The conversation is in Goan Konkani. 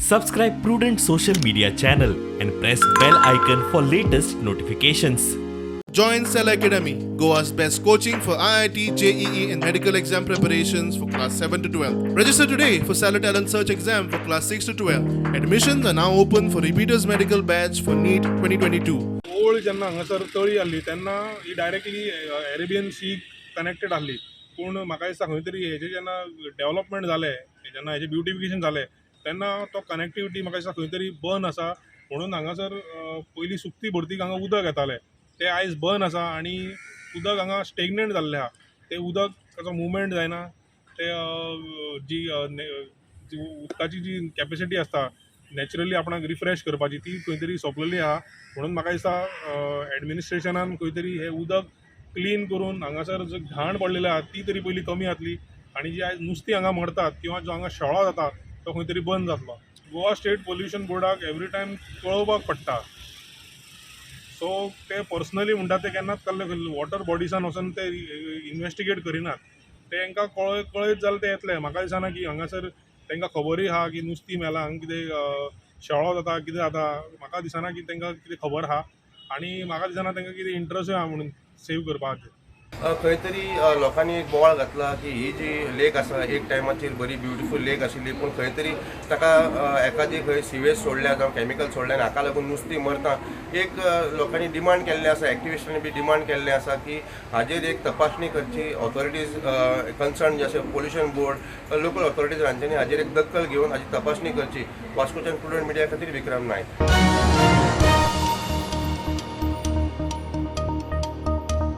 Subscribe Prudent Social Media channel and press bell icon for latest notifications. Join Cell Academy, Goa's best coaching for IIT, JEE, and medical exam preparations for class 7 to 12. Register today for Stellar Talent Search exam for class 6 to 12. Admissions are now open for repeaters medical batch for NEET 2022. Old जेन्ना हांगासर तळी आहली तेन्ना ही डायरेक्टली अरेबियन सीक कनेक्टेड आहली. पूण म्हाका दिसता खंय तरी हेजें जेन्ना डेवलपमेंट जालें, जेन्ना हेजें ब्युटिफिकेशन जालें, तेन्ना तो कनेक्टिविटी म्हाका दिसता खंय तरी बंद आसा. म्हणून हांगासर पयलीं सुकती भरतीक हांगा उदक येतालें, तें आयज बंद आसा आनी उदक हांगा स्टेगनंट जाल्लें आहा. तें उदक ताचो मुवमेंट जायना. ते जी जी उदकाची जी कॅपेसिटी आसता नॅचरली आपणाक रिफ्रेश करपाची, ती खंय तरी सोंपलेली आहा. म्हणून म्हाका दिसता एडमिनिस्ट्रेशनान खंय तरी हें उदक क्लीन करून हांगासर जो घाण पडलेली आहा ती तरी पयली कमी जातली आनी जी आयज नुस्तीं हांगा मरतात किंवा जो हांगा शेळो जाता तो खंय तरी बंद जातलो. गोवा स्टेट पोल्युशन बोर्डाक एवरी टायम कळोवपाक पडटा. सो ते पर्सनली म्हणटा ते केन्नाच कसले वॉटर बॉडिसान वचून ते इन्वेस्टिगेट करिनात. ते तांकां कळयत जाल्यार ते येतले. म्हाका दिसना की हांगासर तांकां खबरूय आहा की नुस्तीं मेलां, हांगा कितें शेळो जाता, कितें जाता. म्हाका दिसना की तांकां कितें खबर आहा आनी म्हाका दिसना तांकां कितें इंट्रस्टूय आहा म्हणून सेव करपाचें. खंय तरी लोकांनी एक बोवाळ घातला की ही जी लेक आसा, एक टायमाचेर बरी ब्युटिफूल लेक आशिल्ली, पूण खंय तरी ताका एकादी खंय सिवेज सोडल्या जावं कॅमिकल सोडल्या आनी हाका लागून नुस्तीं मरता. एक लोकांनी डिमांड केल्लें आसा, एक्टिविस्टांनी बी डिमांड केल्लें आसा की हाजेर एक तपासणी करची. ऑथॉरिटीज कन्सर्न जे आसा, पोल्युशन बोर्ड, लोकल ऑथॉरिटीज, हांच्यांनी हाजेर एक दखल घेवन हाजी तपासणी करची. वास्कोच्यान प्रुडंट मिडिया खातीर विक्रम नायक.